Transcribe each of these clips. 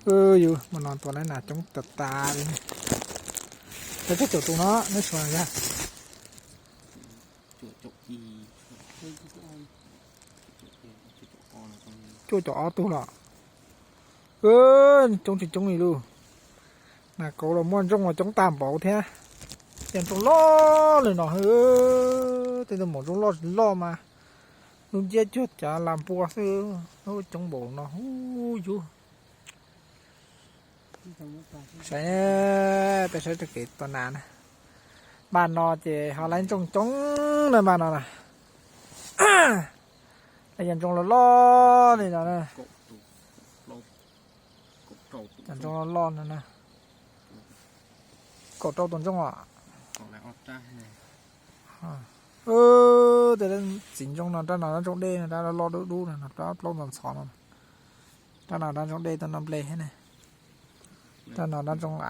Yus mus no tua lawv nas coob tas tas li. Lawv coj caum tus no neb suav yog cuaj caum ob tug los. Coob tsis coob li lauj. Nas kauv los muaj ntsooj los coob tag npaum thiab. Cov ntsooj loj li no, tej tus maum ntsooj loj loj mas lub nciab cuag cov las npua xwb, coob npaum no hu yus. Saib, peb saib txoj kev tua nas na. Npaj no ces ho lawv ntsooj coob na npaj no na. Lawv cov ntsooj loj loj li no na. Cov ntsooj loj loj no na. Kaum rau tus ntsooj os. Tej txiv ntsooj no rab no rab ntsooj dej no rab loj dub dub no, rab plaub ntxhov ntxhov no. Rab no rab ntsooj dej tuaj noj nplej thiab ne. Rab no rab ntsooj av,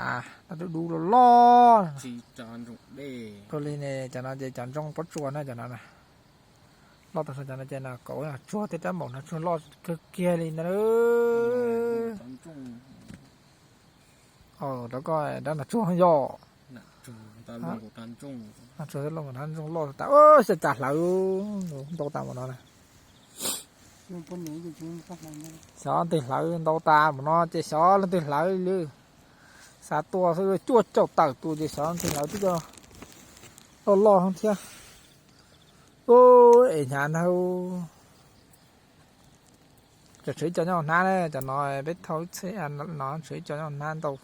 rab dub dub loj loj. Ua li ne cov no ces cov ntsooj pob tsuas na cov no na. Loj tag nrho cov no ces nas kauv tsuag tej rab npaum no tsuag loj kawg kiag li ntag. Rau koj rab no tsuag yog. Tsuag loj nkaus rab ntsooj loj tas, xyov cas hlawv ntau tas npaum no na. Xyov tej hlawv ntau tas npaum no ces xyov leej twg hlawv li. Xav tua xwb cuaj caum tawm tus ces xyov leej twg hlawv twb coj loj loj thiab. Es hnyav ntag. Cov tshuav ib co nyob hnab na, cov no peb thauj ib txhia no tshuav ib co nyob hnab ntau.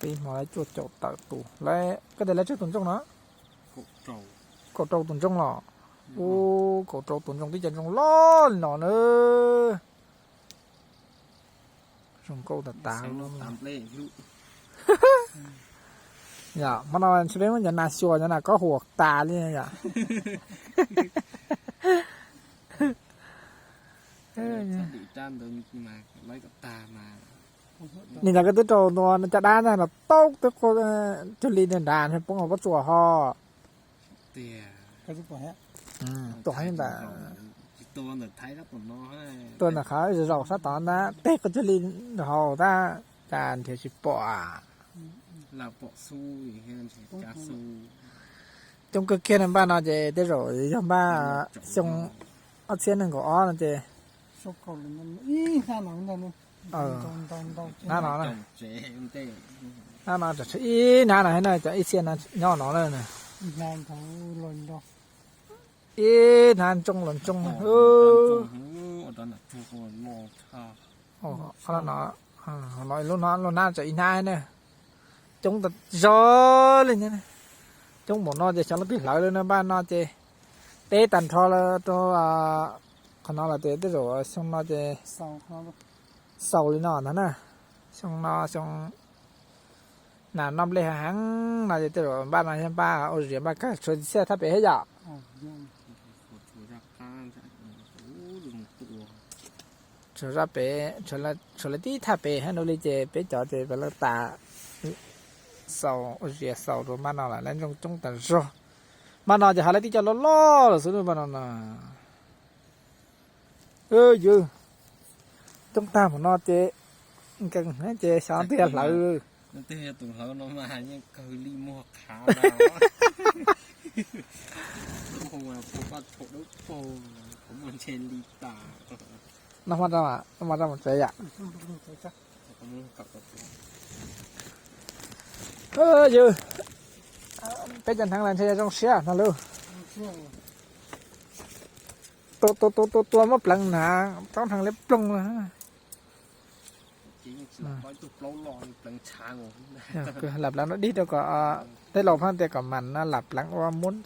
Peb hmo lawv cuaj caum tawm tus lawm, koj tias lawv tsawg tus ntsooj no? Kaum rau tus ntsooj los? Ub, kaum rau tus ntsooj twb cov ntsooj loj li no na. Zoo nkauj tas tas. Yog hmo no ntshe peb muab cov nas xyuas cov nas kob huam tas li yom. Nim no koj twb rau ntua caj dab ntag los tau twb cuag li nrad nrad poob hauv pob tsuas ho. Tiag. Tuaj ntawm, tuaj ntawm qhov zaum zaum sab tod ntag, tej koj cuag li nrog haus tab cas nrhiav tsis pom. Coob kawg kiag na npaj no ces tej zaum yog npaj xyoo ob txhiab nees nkaum ob no ces. Hnab no, hnab no tshuav ib hnab no thiab na, cov ib txhia no nyob no na. Ib hnab ntsooj los ntsooj na. No, lub hnab tshuav ib hnab na. Coob tas zog li thiab. Coob npaum no ces xyov leej twg hlawv li no npaj no ces teb tag nrho rau qhov no los tias tej zaum xyoo no ces xaus li no ntag na. Xyoo no xyoo nas noj nplej heev no ces tej zaum npaj no yog npaj ua zias npaj kawg tshuav txhiaj thaj pem thiab yom. Tshuav zaj pem, tshuav lawv tib thaj pem hab li ces peb cov ces peb lawv tas xaus ua zias xaus rau npaj no lawm, lawv ntsooj coob tas zog. Npaj no ces ho lawv tib co loj loj los xwb npaj no na. Yus coob tag npaum no ces nkees ces xyov twg yog hlawv. Noj hmo rau, noj hmo rau mus tsev yom. Yus, peb cov hneev los ntshe zoo siab no lauj. Tua tua tua tua muab pleev hnav taub hneev liab ploog. Lam pleev dog dig rau kom, tej laus pheej tias kom mas no lam pleev ua muab.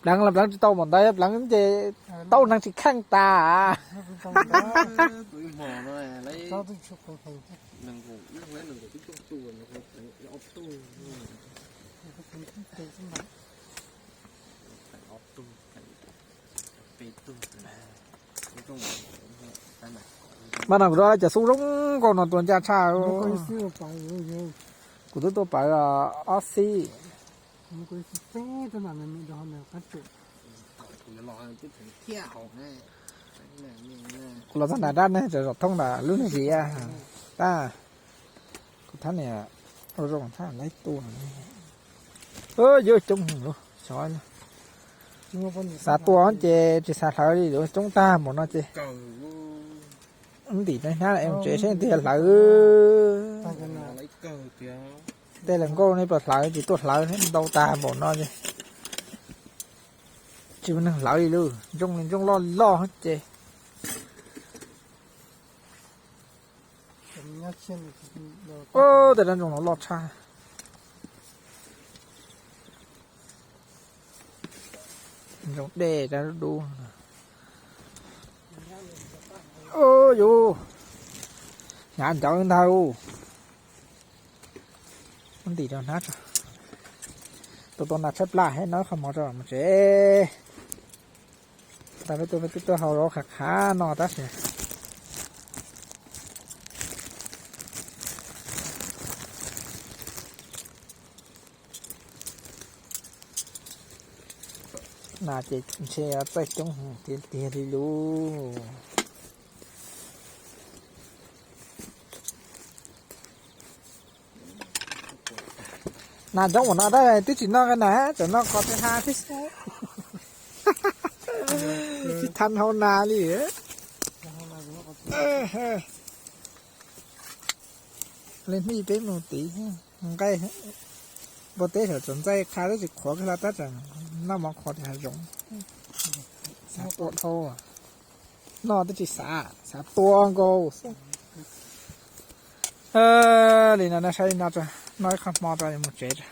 Pleev los pleev tsis tau npaum ntawd, pleev ces taub hneev tsis kheej tas. Mas no kuv rau cov xub zoo nkauj no tua ncaj tshaj. Kuv twb tua pawv ob xib. Kuv los txog nram dab ne, tseem zaum thooj nram lub niag zia. Tab, kuv thab niam ua zoo thab laib tua. Yuav coob heev lub xyov, xav tua ces tsis xav hlawv li, coob tag npaum no ces. Ntim nab em tsev seb tiag hlawv. Tej hluas nkauj ne puas hlawv, tsis tuaj hlawv, ntau tag npaum no ces tsis muaj neeg hlawv li lauj. Ntsooj li ntsooj loj li loj ces. Tej dab ntsooj no loj tshaj. Ntsooj dej dab dub. Yus, hnyav ncawv ntag. Ntim rau hnab tso. Tua tau nas tshaib plab, hais no qhov mov tso mus tsev. Tau peb tuaj, peb twb tuaj hau zov qhav qhav no tab sis nas ces ntshe txaij coob tiag tiag li lauj. Nas coob ua no tab twb tsis noj kiag na, tseem noj qhov tiag hab thiab xwb. Tsis thab hau nas li. Li hnub peb mus tid nqaij, npua teb saum tsuas ntxaij qha twb tsis qhuav kiag los tab tseem noj mov qhuav tias hav zoov. Xav tua dhau, noj twb tsis xav, xav tua nkaus xwb. Li no nej saib li no tso, noj ib qho hmo tso mus tsev tso.